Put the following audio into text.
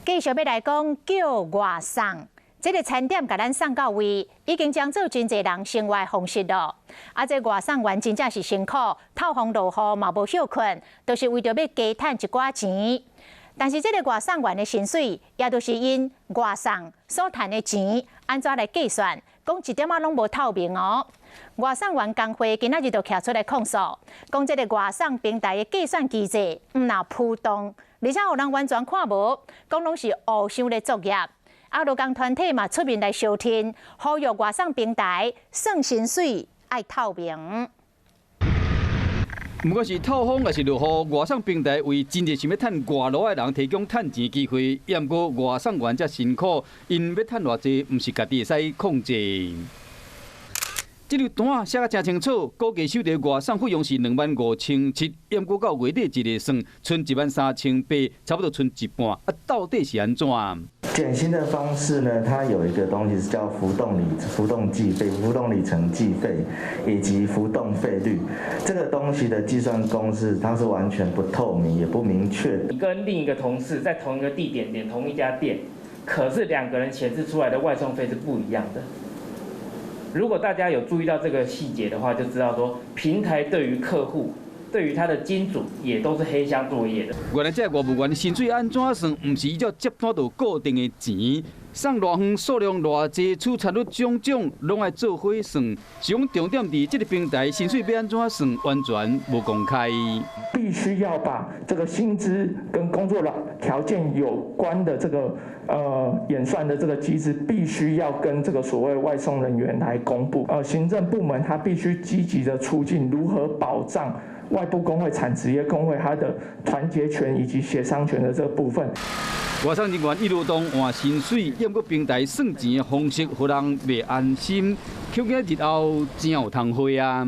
繼續欲來講叫外送，這個餐點共咱送到位，已經將做真濟人生活方式囉。啊，這外送員真正是辛苦，透風落雨嘛無歇睏，都是為著欲加趁一寡錢。但是這個外送員的薪水，也都是𪜶外送所趁的錢，按怎來計算？講一點仔攏無透明哦。外送員工會今仔日就徛出來控訴，講這個外送平台的計算機制毋但浮動，而且予人完全看無，講攏是烏箱咧作業。啊，勞工團體嘛出面來相挺，呼籲外送平台算薪水愛透明。毋管是透風抑是落雨，外送平台為真濟想欲趁外勞的人提供趁錢機會。毋過外送員遮辛苦，𪜶欲趁偌濟，毋是家己會使控制。這張單寫甲誠清楚，估計收著外送費用是25,700，毋過到月底一個算，賰13,800，差不多賰一半。啊，到底是按怎？減薪的方式呢？它有一個東西是叫浮動計費、浮動里程計費以及浮動費率。這個東西的計算公式，它是完全不透明也不明確。你跟另一個同事在同一個地點點同一家店，可是兩個人顯示出來的外送費是不一樣的。如果大家有注意到這個細節的話，就知道說平台對於客戶、對於他的金主也都是黑箱作業的。原來這外務員薪水按怎算？毋是依照接單就固定的錢，送偌遠數量偌濟，出差率種種，攏愛做伙算。是講重點佇這個平台薪水欲按怎算，完全無公開。必須要把這個薪資跟工作條件有關的這個演算的這個機制，必須要跟這個所謂外送人員來公布。行政部門他必須積極的促進如何保障外部工會、產職業工會它的團結權以及協商權的這個部分。外送人員一路動換薪水，毋過平台算錢的方式，予人袂安心，恐驚日後真有通花啊。